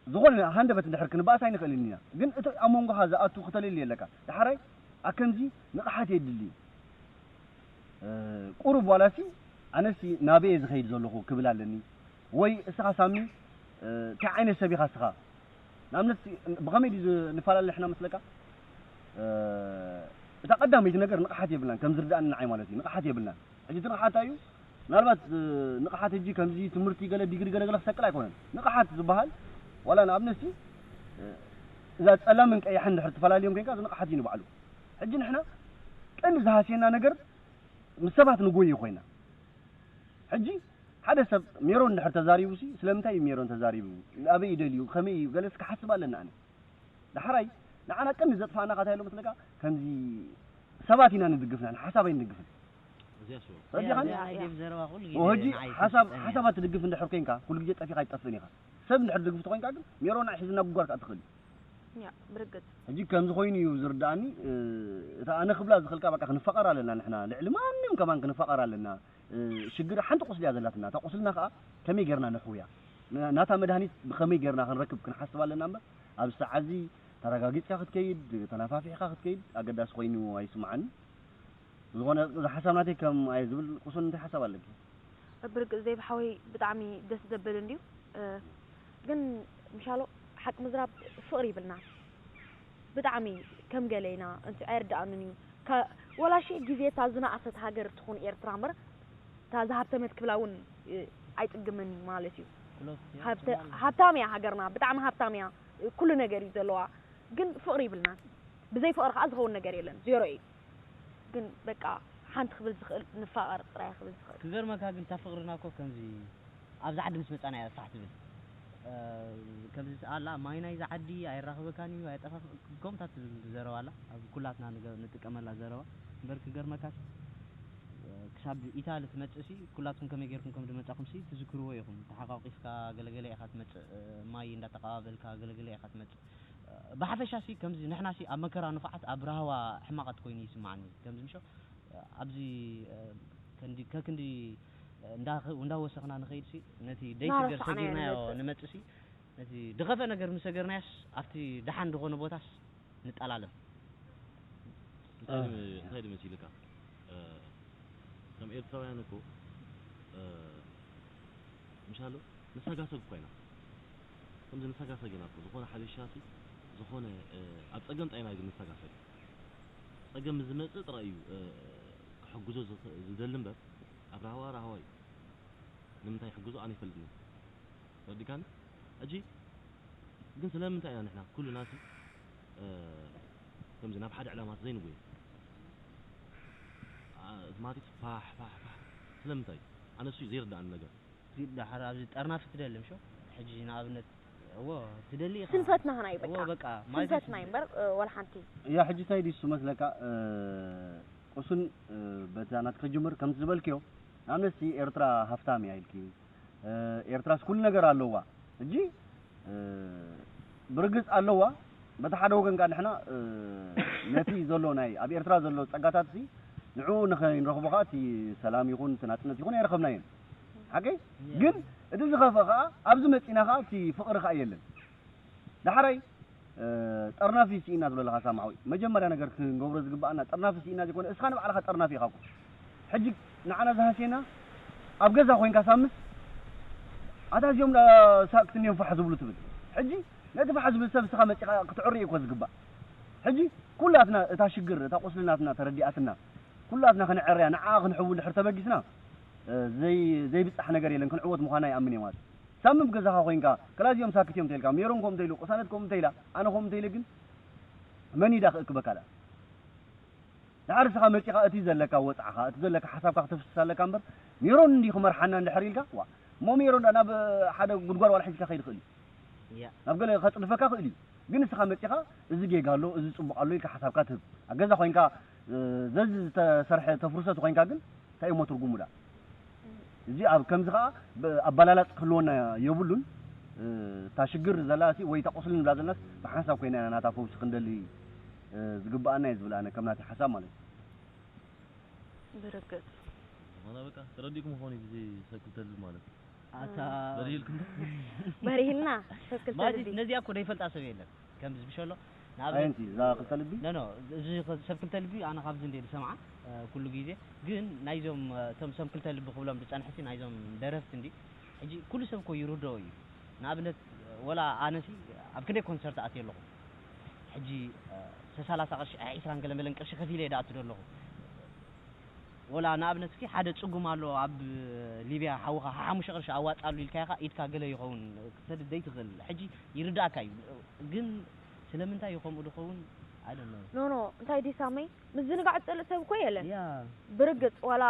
ዝኾነ ሃንደበት እንድሕር ክንባእስ ኣይንኽእልን ኢና። ግን እቲ ኣብ መንጎኻ ዝኣቱ ክተልሊ ኣለካ። ዳሕራይ ኣከምዚ ንቕሓት የድሊ። ቁሩብ ዋላሲ ኣነሲ ናበየ ዝኸይድ ዘለኹ ክብል ኣለኒ። ወይ እስኻ ሳሚ እንታይ ዓይነት ሰብ ኢኻ እስኻ? ንኣብነት ብኸመይ ድዩ ንፈላለ ንሕና መስለካ? እታ ቀዳመይቲ ነገር ንቕሓት የብልናን፣ ከም ዝርድኣኒ ንዓይ ማለት እዩ። ንቕሓት የብልናን። ሕጂ እቲ ንቕሓት እንታይ እዩ? ምናልባት ንቕሓት ሕጂ ከምዚ ትምህርቲ ገለ ዲግሪ ገለ ገለ ክሰቅል ኣይኮነን። ንቕሓት ዝበሃል ዋላ ንኣብነት እዛ ጸላምን ቀያሕን እንድሕር ትፈላልዮም ኮይንካ እዚ ንቕሓት እዩ ንባዕሉ። ሕጂ ንሕና ቀንዲ ዝሃስየና ነገር ምስ ሰባት ንጎይ ኮይና። ሕጂ ሓደ ሰብ ሜሮን እንድሕር ተዛሪቡ ሲ ስለምንታይ እዩ ሜሮን ተዛሪቡ? ኣበይ እዩ ደልዩ? ከመይ እዩ? ገለስ ክሓስብ ኣለና ኣነ። ዳሕራይ ንዓና ቀንዲ ዘጥፋእና ካታ የሎ መስለካ ከምዚ ሰባት ኢና ንድግፍ ንሕና ሓሳብ ኣይንድግፍን። እዚኣ ሽሮ ረዲኻኒ? ኣይ ዴብ ዘረባ ኩሉ ግዜ ወህጂ ንዓይ ሓሳብ ትስጠኒ። ሓሳባት ትድግፍ እንድሕር ኮይንካ ኩሉ ግዜ ጠፊኻ ኣይትጠፍእን ኢኻ። ሰብ እንድሕር ትድግፍ ተኮይንካ ግን ሜሮን ንዓይ ሒዝና ጉጓር ከኣ ትኽእል እዩ። ያ ብርግጽ ሕጂ ከምዚ ኮይኑ እዩ ዝርድኣኒ። እታ ኣነ ክብላ ዝኽልካ በቃ ክንፋቐር ኣለና ንሕና ልዕሊ ማንም ከማን ክንፋቐር ኣለና። ሽግር ሓንቲ ቁስሊ እያ ዘላትና። እታ ቁስልና ከኣ ከመይ ጌርና ንሕውያ፣ ናታ መድሃኒት ብኸመይ ጌርና ክንረክብ ክንሓስብ ኣለና እምበር ኣብዚ ሰዓት እዚ ተረጋጊጽካ ክትከይድ ተነፋፊሕካ ክትከይድ ኣገዳሲ ኮይኑ ኣይስምዓኒ። ዝኾነ እዚ ሓሳብ ናተይ ከም ኣየ ዝብል ቁሱን እንታይ ሓሳብ ኣለኪ? ብርግጽ ዘይብ ሓወይ ብጣዕሚ ደስ ዘብል እንድዩ። ግን ምሻሎ ሓቂ ምዝራብ ፍቕሪ ይብልና ብጣዕሚ ከም ገለ ኢና እንት ኣይርድኣንን እዩ። ወላሺ ግዜ እታ ዝነኣሰት ሃገር ትኹን ኤርትራ እምበር እታ ዝሃብተመት ክብላ እውን ኣይጽግምን እዩ ማለት እዩ። ሃብታም እያ ሃገርና፣ ብጣዕሚ ሃብታም እያ፣ ኩሉ ነገር እዩ ዘለዋ። ግን ፍቕሪ ይብልናን። ብዘይ ፍቕሪ ከዓ ዝኸውን ነገር የለን፣ ዜሮ እዩ። ግን በቃ ሓንቲ ክብል ዝኽእል ንፋቐር ጥራይ ክብል ዝኽእል። ክገርመካ ግን እታ ፍቕርና እኮ ከምዚ ኣብዚ ዓዲ ምስ መጻና እያ ፋሕ ትብል። ከምዚ ኣላ ማይ ናይዚ ዓዲ ኣይራኽበካን እዩ ኣይጠፋፍእኮም እታ ትብል ዘረባ ኣላ ኣብ ኩላትና ንጥቀመላ ዘረባ። እምበር ክገርመካስ ክሳብ ኢታሊ ትመጽእሲ ኩላትኩም ከመይ ጌርኩም ከም ዝመጻኹምሲ ትዝክርዎ ኢኹም። ተሓቋቒፍካ ገለገለ ኢኻ ትመጽእ፣ ማይ እንዳተቐባበልካ ገለገለ ኢኻ ትመጽእ። ብሓፈሻሲ ከምዚ ንሕናሲ ኣብ መከራ ንፉዓት ኣብ ራህዋ ሕማቓት ኮይኑ ይስምዓኒ። ከምዚ ምሾ ኣብዚ ከንዲ ከክንዲ እንዳወሰኽና ንኸይድሲ ነቲ ደይ ሽግር ሰጊርናዮ ንመጽእሲ ነቲ ድኸፈ ነገር ምስ ሰገርናዮስ ኣብቲ ደሓን ዝኾነ ቦታስ ንጠላለም። እንታይ ድም- እንታይ ድመሲልካ? ከም ኤርትራውያን እኮ ምሻሎ ንሰጋሰግ እኮ ኢና። ከምዚ ንሰጋሰግ ኢና እኮ ዝኾነ ሓበሻ ሲ ዝኾነ ኣብ ጸገም ጣይና ግን ንሰጋሰግ ጸገም ምስ ዝመጽእ ጥራይ እዩ ክሕግዞ ዝኽእል ዝደሊ እምበር ኣብ ራህዋ ራህዋ እዩ። ንምንታይ ይሕግዞ ኣነ ይፈልጥኒ። ረዲካኒ? ሕጂ ግን ስለምንታይ ኢና ንሕና ኩሉና ሲ ከምዚ ናብ ሓደ ዕላማ ዘይንጎየ? እቲ ማለት ፋሕ ፋሕ ፋሕ ስለምንታይ? ኣነ እሱ እዩ ዘይርድኣኒ ነገር። ዳሓር ኣብዚ ጠርናፊ ትደሊ ምሾ? ሕጂ ንኣብነት እዎ ትደሊ ኢኻ። ስንፈትና ኸና እዩ በቃ። እዎ በቃ ማለት ስንፈትና እዩ እምበር ወላ ሓንቲ። ያ ሕጂ እንታይ ድዩ መስለካ ቁሱን በታ ናትኪ ክጅምር ከምቲ ዝበልክዮ ንኣብነት ሲ ኤርትራ ሃፍታም እያ ኢልኪ ኤርትራስ ኩሉ ነገር ኣለዋ። ሕጂ ብርግጽ ኣለዋ። በቲ ሓደ ወገን ከኣ ንሕና ነቲ ዘሎ ናይ ኣብ ኤርትራ ዘሎ ጸጋታት ሲ ንዕኡ ንኸይንረኽቦ ከኣ እቲ ሰላም ይኹን እቲ ናጽነት ይኹን ኣይረኸብናዮን። ሓቀይ ግን እቲ ዝኸፍእ ከኣ ኣብዚ መጺና ከኣ እቲ ፍቕሪ ከኣ የለን። ዳሕራይ ጠርናፊ ስኢና ትብለለኻ ሳማዓዊ መጀመርያ ነገር ክንገብሮ ዝግብኣና ጠርናፊ ስኢና ዘይኮነ እስኻ ንባዕልኻ ጠርናፊ ኢኻ እኮ። ሕጂ ንዓና ዝሃስየና ኣብ ገዛ ኮይንካ ሳምስ ኣታ እዚኦም ሳክት እኒኦም ፋሕ ዝብሉ ትብል። ሕጂ ነቲ ፋሕ ዝብል ሰብ እስኻ መፂኻ ክትዕሪ እኮ ዝግባእ። ሕጂ ኩላትና እታ ሽግር እታ ቁስሊ ናትና ተረዲኣትና ኩላትና ክንዕርያ ንዓ ክንሕቡ እንድሕር ተበጊስና ዘይብፃሕ ነገር የለን ክንዕወት ምዃና ይኣምን እየ ማለት ሳምም ገዛኻ ኮይንካ ክላዚኦም ሳክት እዮም ተይልካ ሜሮን ከምኡ ተይሉ ቅሳነት ከምኡ ተይላ ኣነ ከምኡ ተይለ ግን መን ኢዳ ክእክበካ ዳ ድሓር እስኻ መፂኻ እቲ ዘለካ ወፅዓኻ እቲ ዘለካ ሓሳብካ ክተፍስስ ኣለካ እምበር ሜሮን እንዲ ክመርሓና እንድሕር ኢልካ ዋ እሞ ሜሮን ዳ ናብ ሓደ ጉድጓድ ዋላ ሒዝካ ከይድ ክእል እዩ ናብ ገለ ከፅድፈካ ክእል እዩ ግን እስኻ መፂኻ እዚ ጌጋ ኣሎ እዚ ፅቡቅ ኣሎ ኢልካ ሓሳብካ ትህብ ኣብ ገዛ ኮይንካ ዘዚ ዝተሰርሐ ተፍርሶ ተኮይንካ ግን እንታይ እሞ ትርጉሙ ዳ እዚ ኣብ ከምዚ ከኣ ኣባላላጽ ክህልወና የብሉን። እታ ሽግር ዘላሲ ወይ እታ ቁስሊ ንብላ ዘለናስ ብሓንሳብ ኮይና ኢና ናታ ፈውሲ ክንደሊ ዝግብኣና እየ ዝብል ኣነ ከም ናተይ ሓሳብ ማለት እዩ። ብርግጽ ዝኾነ በቃ ተረዲእኩም ኾን ግዜ ሰብ ክልተ ልቢ ማለት ኣታ በሪህልኩም በሪህልና ሰብ ክልተ ማለት ልቢ ነዚኣ እኮ ዘይፈልጣ ሰብ የለን። ከምዚ ዝብሸሎ ንኣብነት ኣየንቲ እዛ ክልተ ልቢ ኖ ኖ እዚ ሰብ ክልተ ልቢ ኣነ ካብዚ እንደ ዝሰምዓ ኩሉ ግዜ ግን ናይዞም እቶም ሰብ ክልተ ልቢ ክብሎም ዝጸንሕሲ ናይዞም ደረፍቲ እንዲ ሕጂ ኩሉ ሰብ እኮ ይርድኦ እዩ። ንኣብነት ወላ ኣነሲ ኣብ ክንደይ ኮንሰርት ኣትየ ኣለኹ ሕጂ ሰሳላሳ ቅርሺ ዒስራን ገለ መለን ቅርሺ ከፊለ እየ ደኣቱ ዘለኹ። ወላ ንኣብነት እስኪ ሓደ ጽጉም ኣሎ ኣብ ሊብያ ሓውኻ ሓሙሽተ ቅርሺ ኣዋጻሉ ኢልካዮ ኢድካ ገለ ይኸውን ክትሰድድ ዘይትኽእል ሕጂ ይርዳእካ እዩ። ግን ስለምንታይ እዩ ከምኡ ዝኸውን? I don't know. ኖ ኖ እንታይ ድዩ ሳመይ ምዝንጋዕ ዝጸልእ ሰብ እኮ የለን። ያ ብርግጽ ዋላ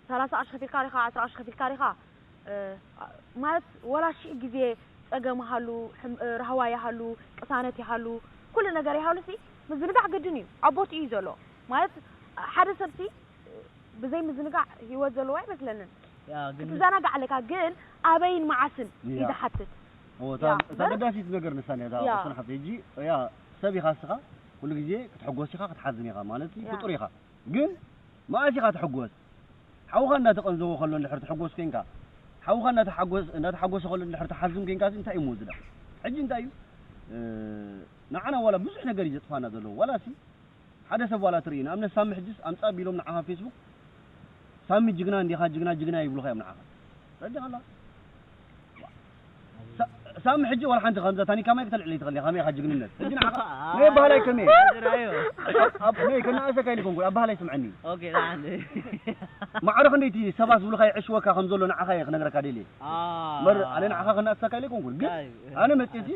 ሰላሳ ቅርሺ ከፊልካ ዲኻ ዕስራ ቅርሺ ከፊልካ ዲኻ እ፣ ማለት ወላ ሽሕ ግዜ ጸገም ይሃሉ ሕም- እ፣ ራህዋ ይሃሉ ቅሳነት ይሃሉ ኩሉ ነገር ይሃሉ ሲ ምዝንጋዕ ግድን እዩ ኣብ ቦትኡ እዩ ዘሎ። ማለት ሓደ ሰብ ሲ ብዘይ ምዝንጋዕ ሂወት ዘለዎ ኣይመስለንን። ያ ግን ክትዘናጋዕ ኣለካ ግን ኣበይን መዓስን እዩ ያ። ዝሓትት። እዎ፣ እታ ያ፣ እታ በር- ኣገዳሲት ነገር ንሳ እያ እዛ ያ። ቁሱን ሓፍተይ። ሕጂ ያ ሰብ ኢኻ እስኻ ኩሉ ግዜ ክትሕጎስ ኢኻ ክትሓዝን ኢኻ ማለት እዩ ያ። ፍጡር ኢኻ። ግን መኣስ ኢኻ ትሕጎስ? ሓውኻ እንዳተቐንዘወ ከሎ እንድሕር ትሕጎስ ኮንካ ሓውኻ እንዳተሓጎስ እንዳተሓጎሰ ከሎ እንድሕር ትሓዝን ኮንካ እንታይ እዩ ምወዝዳ? ሕጂ እንታይ እዩ ንዓና ዋላ ብዙሕ ነገር እዩ ዘጥፋና ዘለዎ ዋላ ሲ ሓደ ሰብ ዋላ ትርኢ ንኣብነት ሳሚ ሕጅስ ኣምጻ ቢሎም ንዓኻ ፌስቡክ ሳሚ ጅግና እንዲኻ ጅግና ጅግና ይብሉኻ እዮም ንዓኻ ረዲኻ ኣላ ሳሚ ሕጂ ዋላ ሓንቲ ከምዛ ታኒካ ማይ ክተልዕል ይትኽእል ኢኻ ከመይ ኢኻ ጅግንነት ሕጂ ንዓኻ ናይ ባህላይ ከመይ ኣብ ናይ ከናእሰካ ኢሉ ኮንኩ ኣብ ባህላይ ስምዐኒ ኦኬ ላን ማዕረ ክንደይቲ ሰባት ዝብሉኻ ይዕሽወካ ከም ዘሎ ንዓኻ እየ ክነግረካ ደልየ እምበር ኣነ ንዓኻ ከናእሰካ ኢለ ኮንኩ ግን ኣነ መፅእሲ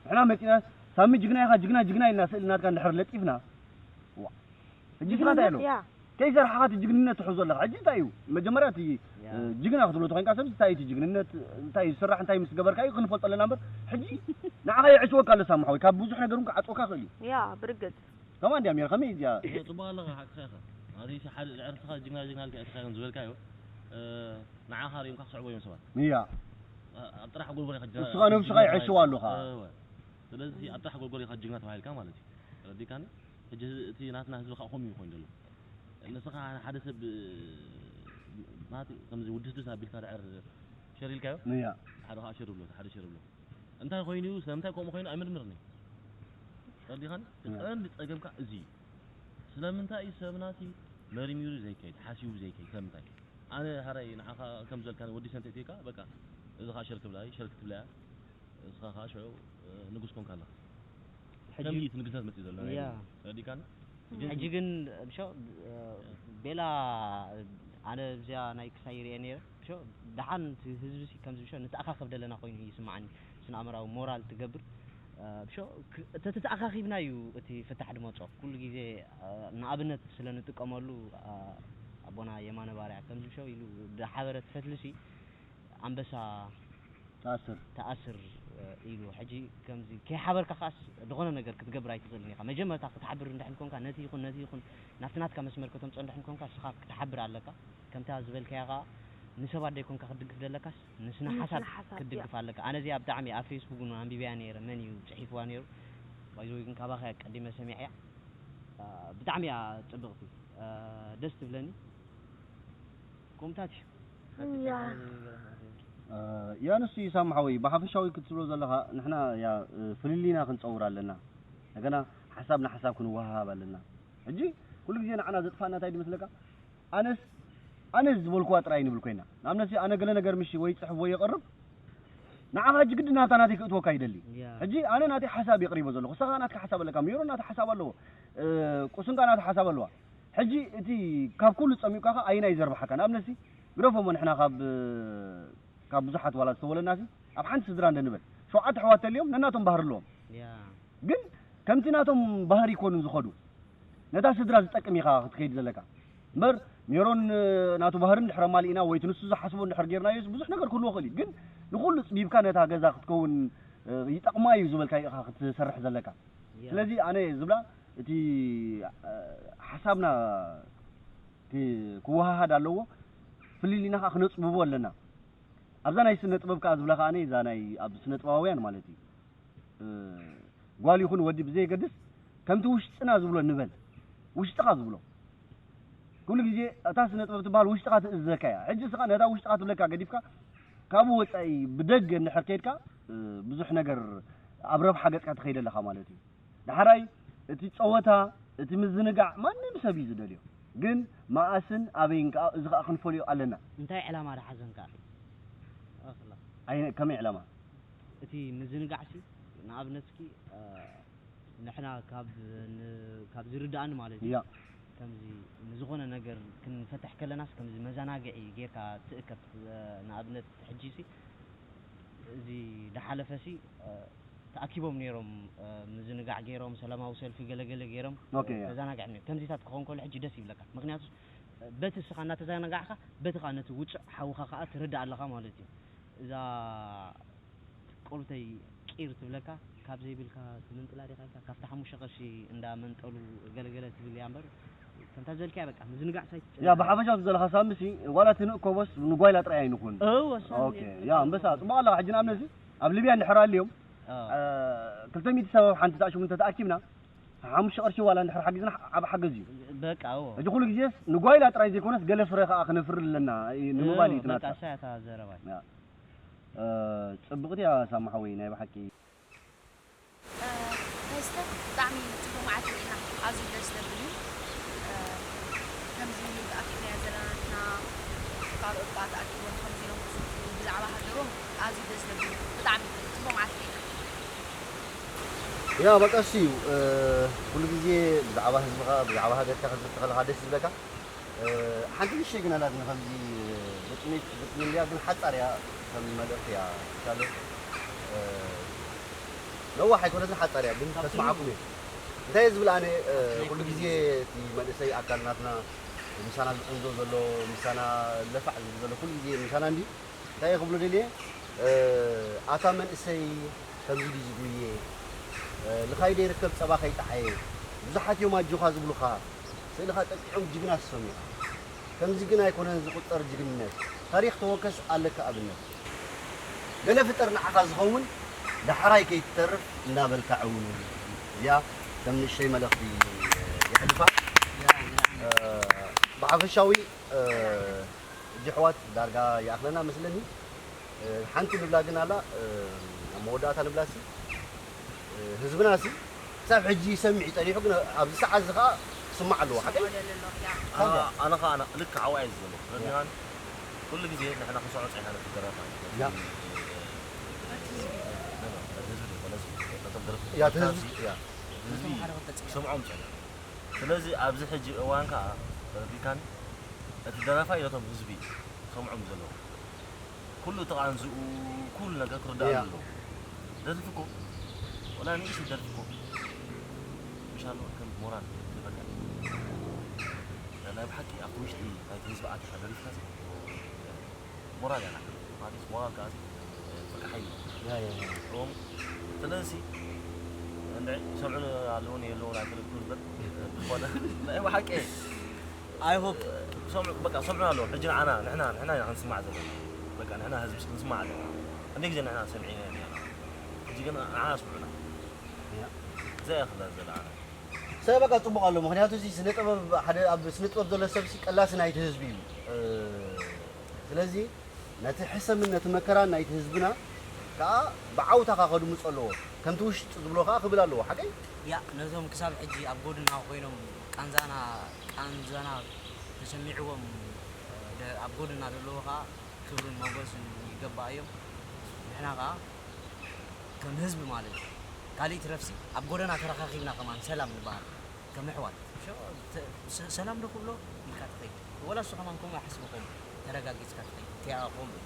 ንሕና መፂና ሳሚ ጅግና ኢኻ ጅግና ጅግና ኢልና ስእሊ ናትካ እንድሕር ለጢፍና ዋ ሕጂ ስኻ እንታይ ኣሎ ያ ከይሰርሓኻ እቲ ጅግንነት ትሕዞ ኣለኻ ሕጂ እንታይ እዩ መጀመርያ እቲ እ፣ ጅግና ክትብሎ ተኮይንካ ሰብ እንታይ እዩ እቲ ጅግንነት እንታይ እዩ ዝስራሕ እንታይ ምስ ገበርካ እዩ ክንፈልጦ ኣለና እምበር ሕጂ ንዓኻ የዕሽወካ ኣሎ ሳሚ ሓወይ ካብ ብዙሕ ነገር እውን ክዓፅወካ ይኽእል እዩ ያ ብርግጽ ከማን ድያ ሜር ከመይ እዚኣ ጽቡቅ ኣለኻ ሓቅኻ ኢኻ። ኣቲ ሓደ ዕርስኻ ጅግና ጅግና ልካ እትኻ ከም ዝበልካዮ ንዓኻ ሪኦም ካብ ክስዕቦ እዮም ሰባት እያ ኣብ ጥራሕ ጎልጎል ኢኻ ጅግና ንስኻ ነብስኻ ይዕሽዋ ኣለኻ ስለዚ ኣብ ጥራሕ ጎልጎል ኢኻ ጅግና ተባሂልካ ማለት እዩ ረዲካኒ ሕጂ እቲ ናትና ህዝቢ ከዓ ከምኡ እዩ ኮይኑ ዘሎ ንስኻ ሓደ ሰብ ማለት ከምዚ ውድስድስ ኣቢልካ ድዕር ሸር ኢልካዮ እያ ሓደ ከዓ ሸር ብሎ ሓደ ሸር ብሎ እንታይ ኮይኑ ስለምንታይ ከምኡ ኮይኑ ኣይምርምርን እዩ ረዲኻኒ ቀንዲ ፀገምካ እዚ እዩ ስለምንታይ እዩ ሰብናሲ መሪሚሩ ዘይከይድ ሓሲቡ ዘይከይድ ስለምንታይ ኣነ ሃራይ ንዓኻ ከም ዘልካኒ ወዲ ሰንተ እትካ በቃ እዚ ከዓ ሸር ክብላ ሸር ክትብላ እያ እስኻ ከዓ ሽዑ ንጉስ ኮንካ ኣለኻ ከምዚ እቲ ንግስነት መፅእ ዘሎ ናይ ያ። ረዲካኒ ሕጂ ግን ብሾ ቤላ ኣነ እዚኣ ናይ ክሳይ ይርአ ነይረ ብሾ ደሓን እቲ ህዝቢ ሲ ከምዚ ብሾ ንተኣኻኸብ ደለና ኮይኑ እዩ ይስማዓኒ ስነ ኣእምራዊ ሞራል ትገብር ብሾ ተተኣኻኺብና እዩ እቲ ፍታሕ ድመፆ ኩሉ ግዜ ንኣብነት ስለ ንጥቀመሉ ኣቦና የማነ ባርያ ከምዚ ብሾ ኢሉ ዝሓበረ ትፈትልሲ ኣንበሳ ተኣስር ተኣስር ኢሉ ሕጂ ከምዚ ከይሓበርካ ከዓስ ዝኾነ ነገር ክትገብር ኣይትኽእልን ኢኻ መጀመርታ ክትሓብር እንድሕን ኮንካ ነቲ ይኹን ነቲ ይኹን ናብቲ ናትካ መስመር ከተምፅኦ እንድሕን ኮንካ ንስኻ ክትሓብር ኣለካ ከምታ ዝበልካያ ከዓ ንሰባት ደይኮንካ ክትድግፍ ዘለካስ ንስነ ሓሳብ ክትድግፍ ኣለካ ኣነ እዚኣ ብጣዕሚ ኣብ ፌስቡክ እውን ኣንቢበያ ነይረ መን እዩ ፅሒፍዋ ነይሩ ባይዘወይ ግን ካባኸ ቀዲመ ሰሚዐያ ብጣዕሚ እያ ፅብቕቲ ደስ ትብለኒ ከምታት እዩ ያ ንሱ ይሳምሓ ወይ ብሓፈሻዊ ክትብሎ ዘለኻ ንሕና ያ ፍልልይና ክንፀውር ኣለና እንደገና ሓሳብ ንሓሳብ ክንወሃሃብ ኣለና ሕጂ ኩሉ ግዜ ንዓና ዘጥፋና እንታይ ድመስለካ ኣነስ ኣነ ዝበልኩዋ ጥራይ ንብል ኮይና ንኣብነት ኣነ ገለ ነገር ምሽ ወይ ፅሕፍ ወይ የቕርብ ንዓኻ ሕጂ ግዲ ናብታ ናተይ ክእትወካ ይደሊ ሕጂ ኣነ ናተይ ሓሳብ የቕሪቦ ዘለኹ ንስኻ ናትካ ሓሳብ ኣለካ ሜሮ ናተ ሓሳብ ኣለዎ ቁስንካ ናተ ሓሳብ ኣለዋ ሕጂ እቲ ካብ ኩሉ ጸሚቕካ ከ ኣይናይ ዘርብሓካ ንኣብነት ሲ ግደፎሞ ንሕና ካብ ካብ ብዙሓት ዋላ ዝተወለና ሲ ኣብ ሓንቲ ስድራ እንደ ንበል ሸውዓተ ኣሕዋት ተልዮም ነናቶም ባህሪ ኣለዎም ግን ከምቲ ናቶም ባህሪ ይኮኑን ዝኸዱ ነታ ስድራ ዝጠቅም ኢኻ ክትከይድ ዘለካ እምበር ሜሮን ናቱ ባህሪ እንድሕር ኣማሊእና ወይ ንሱ ዝሓስቦ እንድሕር ጌርናዮ ብዙሕ ነገር ክህልዎ ክእል እዩ ግን ንኩሉ ጽቢብካ ነታ ገዛ ክትከውን ይጠቕማ እዩ ዝበልካ ኢኻ ክትሰርሕ ዘለካ ስለዚ ኣነ ዝብላ እቲ ሓሳብና ክወሃሃድ ኣለዎ ፍልልይና ከዓ ክነፅብቦ ኣለና ኣብዛ ናይ ስነ ጥበብ ከኣ ዝብላ ከኣ እዛ ናይ ኣብ ስነ ጥበባውያን ማለት እዩ እ፣ ጓል ይኹን ወዲ ብዘየገድስ ከምቲ ውሽጥና ዝብሎ ንበል ውሽጥኻ ዝብሎ ኩሉ ግዜ እታ ስነ ጥበብ ትበሃል ውሽጥኻ ትእዘካ እያ ሕጂ ስኻ ነታ ውሽጥኻ ትብለካ ገዲፍካ ካብኡ ወፃኢ ብደገ እንድሕር ከይድካ እ፣ ብዙሕ ነገር ኣብ ረብሓ ገፅካ ትኸይድ ኣለኻ ማለት እዩ ዳሕራይ እቲ ጸወታ እቲ ምዝንጋዕ ማንም ሰብ እዩ ዝደልዮ ግን መኣስን ኣበይን ከዓ እዚ ከዓ ክንፈልዮ ኣለና እንታይ ዕላማ ድሓዘን ከዓ ከመይ ዕላማ እቲ ምዝንጋዕ ሲ ንኣብነት እስኪ ንሕና ካብ ካብ ዝርዳእኒ ማለት እዩ ከምዚ ንዝኾነ ነገር ክንፈትሕ ከለናስ ከምዚ መዘናግዒ ጌርካ ትእከብ ንኣብነት ሕጂ ሲ እዚ ድሓለፈ ሲ ተኣኪቦም ነይሮም ምዝንጋዕ ገይሮም ሰላማዊ ሰልፊ ገለገለ ገይሮም ተዘናግዕም ነይሮም ከምዚታት ክኾን ከሎ ሕጂ ደስ ይብለካ ምክንያቱ በቲ እስኻ እናተዘናጋዕካ በቲ ከዓ ነቲ ውፅዕ ሓውኻ ከዓ ትርዳእ ኣለኻ ማለት እዩ እዛ ቆልተይ ቂር ትብለካ ካብ ዘይብልካ ትምንጥላ ዲኻ ኢልካ ካብቲ ሓሙሽተ ቅርሺ እንዳ መንጠሉ ገለገለ ትብል እያ እምበር ከምታ ዝበልካያ በቃ ምዝንጋዕ ሳይ ያ ብሓፈሻ ዘለኻ ሳምሲ ዋላ ትንእኮቦስ ንጓይላ ጥራይ ኣይንኹን እወ ሳሚ ኦኬ ያ ኣንበሳ ጽቡቕ ኣለኻ ሕጂ ንኣብነት ኣብ ሊብያ እንድሕር ኣልዮም ኣዎ። እ፣ ክልተ ሚእቲ ሰብ ኣብ ሓንቲ ተኣሽሙ እንተተኣኪብና ሓሙሽተ ቅርሺ ዋላ እንድሕር ሓጊዝና ዓብ ሓገዝ እዩ በቃ እዎ ሕጂ ኩሉ ግዜስ ንጓይላ ጥራይ ዘይኮነስ ገለ ፍረ ከዓ ክነፍሪ ኣለና እ፣ ንምባል እዩ በቃ ትናታ እሳ እያ እታ ዘረባይ ያ። እ፣ ጽብቕቲ እያ ሳሚ ሓወይ ናይ ብሓቂ ተስተ ብጣዕሚ ጽቡቅ መዓልቲ ርኢና ኣዝዩ ደስ ዘብል እዩ ከምዚ ኢሉ ተኣኪብናዮ ዘለና ንሕና ካልኦት ከዓ ተኣኪቦም ከምዚ ኢሎም ክዝትዩ ብዛዕባ ሃገሮም ኣዝዩ ደስ ዘብል እዩ ብጣዕሚ ጽቡቅ መዓልቲ ርኢና ያ በቃ እሱ እዩ ኩሉ ግዜ ብዛዕባ ህዝብኻ ብዛዕባ ሃገርካ ክትዝቲ ከለኻ ደስ ዝብለካ ሓንቲ ንእሽተይ ግን ኣላትኒ ከምዚ ግጥሚ ግጥሚ እንድያ ግን ሓጻር እያ ከም መልእኽቲ እያ ትሳለ ነዋሕ ኣይኮነትን ሓጻር እያ ግን ተስማዓኩም እየ እንታይ እየ ዝብል ኣነ ኩሉ ግዜ እቲ መንእሰይ ኣካል ናትና ምሳና ዝዕንዞ ዘሎ ምሳና ለፋዕ ዝብል ዘሎ ኩሉ ግዜ ምሳና እንዲ እንታይ እየ ክብሎ ደልየ ኣታ መንእሰይ ከምዚ ድዩ ዝጉየ ልኻይ ደይርከብ ጸባ ከይጠዓየ ብዙሓት እዮም ኣጆኻ ዝብሉኻ ስእልኻ ጠቂዖም ጅግና ትሰሙ ኢኻ ከምዚ ግን ኣይኮነን ዝቁጸር ጅግንነት ታሪኽ ተወከስ ኣለካ ኣብነት ገለ ፍጠር ንዓኻ ዝኸውን ዳሕራይ ከይትተርፍ እናበልካ ዕውኑ እዚኣ ከም ንእሽተይ መልእኽቲ የሕልፋ ብሓፈሻዊ ሕጂ ኣሕዋት ዳርጋ ይኣኽለና መስለኒ ሓንቲ ንብላ ግን ኣላ ኣብ መወዳእታ ንብላ ሲ ህዝብና ሲ ክሳብ ሕጂ ይሰምዕ ይፀኒሑ ግን ኣብዚ ሰዓት እዚ ከዓ ክስማዕ ኣለዎ ሓቀይ ኣነ ከዓ ልክ ዓዋ እየ ዝዘሎ ረቢኻን ኩሉ ግዜ ንሕና ክንሰዖ ፀኒሓ ነቲ ደረፋ ህዝቢ ዘይኮነስ ነቶም ደረፍቲ ህዝቢ ክሰምዖም ፀኒሑ ስለዚ ኣብዚ ሕጂ እዋን ከዓ ተረዲእካኒ እቲ ደራፋይ ነቶም ህዝቢ ሰምዖም ዘለዉ ኩሉ ተቓንዝኡ ኩሉ ነገር ክርዳእ ኣለዎ ደርፊ እኮ ወላ ንእሽተይ ደርፊ እኮ ምሻሎ ከም ሞራል ይበቃ ናይ ብሓቂ ኣብቲ ውሽጢ ናይቲ ህዝቢ ኣቲኻ ደሪፍካ ሞራል ያና ማለት ሞራል ከዓ ብርቂ ሓይሊ እዩ ስለዚ እንድዒ ይሰምዑ ኣለውን የለውን ኣይፈልጥኩ እምበር ዝኾነ ናይ ብሓቂ I hope ሰምዑ በቃ ሰምዑ ኣለዉ ሕጂ ንዓና ንሕና ንሕና ኢና ክንስማዕ ዘለና በቃ ንሕና ህዝቢ ክንስማዕ ኣለና እንደ ግዜ ንሕና ሰሚዕና ኢና ሕጂ ግን ንዓና ስምዑና እዚኣ እያ ክላ ዘለዓና ሰብ በቃ ጽቡቕ ኣሎ ምክንያቱ እዚ ስነ ጥበብ ሓደ ኣብ ስነ ጥበብ ዘሎ ሰብ ሲ ቀላሲ ናይቲ ህዝቢ እዩ ስለዚ ነቲ ሕሰምን ነቲ መከራን ናይቲ ህዝብና ከኣ ብዓውታ ከኣ ከድምጾ ኣለዎ። ከምቲ ውሽጢ ዝብሎ ከኣ ክብል ኣለዎ። ሓቀይ? ያእ፣ ነቶም ክሳብ ሕጂ ኣብ ጎድና ኮይኖም ቃንዛና፣ ቃንዛና ተሰሚዕዎም ደ-፣ ኣብ ጎድና ዘለዉ ከኣ ክብርን ሞገስን ይገባኣዮም። ንሕና ከኣ ከም ህዝቢ ማለት እዩ። ካልእ ይትረፍሲ፣ ኣብ ጎደና ተረኻኺብና ከማን ሰላም ንበሃል። ከም ኣሕዋት። ሸ-፣ ተ-፣ ሰ-፣ ሰላም ዶ ክብሎ ኢልካ ትኸይድ። ወላ እሱ ከማን ከምኡ ይሓስብ ከምኡ። ተረጋጊጽካ ትኸይድ። እቲኣ ከምኡ።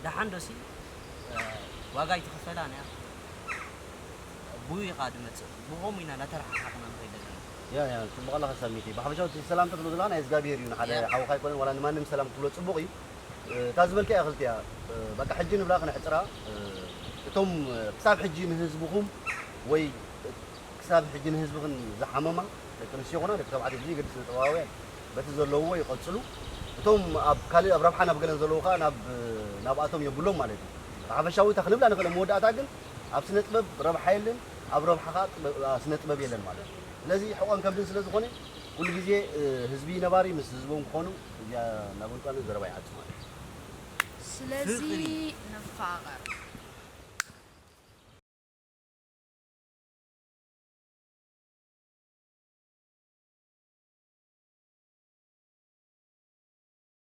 ደሓን ዶሲ፣ እ፣ ዋጋ ኣይትኽፈላን እያ። ብኡ ኢኻ ድመጽእ። ብኸምኡ ኢና እናተረሓሓቕና ንኸይድ ዘለና። ያ፣ ያ፣ ጽቡቕ ኣለኻ ሳሚቲ። ብሓፈሻ እቲ ሰላም ትብሎ ዘለኻ ናይ እግዚኣብሄር እዩ። ንሓደ ያ። ሓውኻ ኣይኮነን፣ ዋላ ንማንም ሰላም ክትብሎ ጽቡቕ እዩ። እ፣ እታ ዝበልካያ ክልቲኣ፣ እ፣ በቃ ሕጂ ንብላ ክነሕጽራ። እ፣ እቶም፣ እ፣ ክሳብ ሕጂ ንህዝብኹም ወይ ክሳብ ሕጂ ንህዝብኽን ዝሓመማ ደቂ ኣንስትዮ ይኹና ደቂ ተባዕትዮ ብዘየገድስ ንጥበባውያን በቲ ዘለውዎ ይቐጽሉ። እቶም ኣብ ካልእ ኣብ ረብሓን ኣብ ገለን ዘለዉ ከኣ ናብ ናብኣቶም የብሎም ማለት እዩ። ብሓፈሻዊ እታ ክንብላ ንኽእል። መወዳእታ ግን ኣብ ስነ ጥበብ ረብሓ የለን፣ ኣብ ረብሓ ከዓ ጥበብ- ኣ፣ ስነ ጥበብ የለን ማለት እዩ። ስለዚ ሕቆን ከብድን ስለ ዝኾነ ኩሉ ግዜ እ፣ ህዝቢ ነባሪ ምስ ህዝቦም ክኾኑ እዚኣ እናበልኳ ዘረባ ይዓጽ ማለት እዩ። ስለዚ ፍቕሪ። ንፋቐር።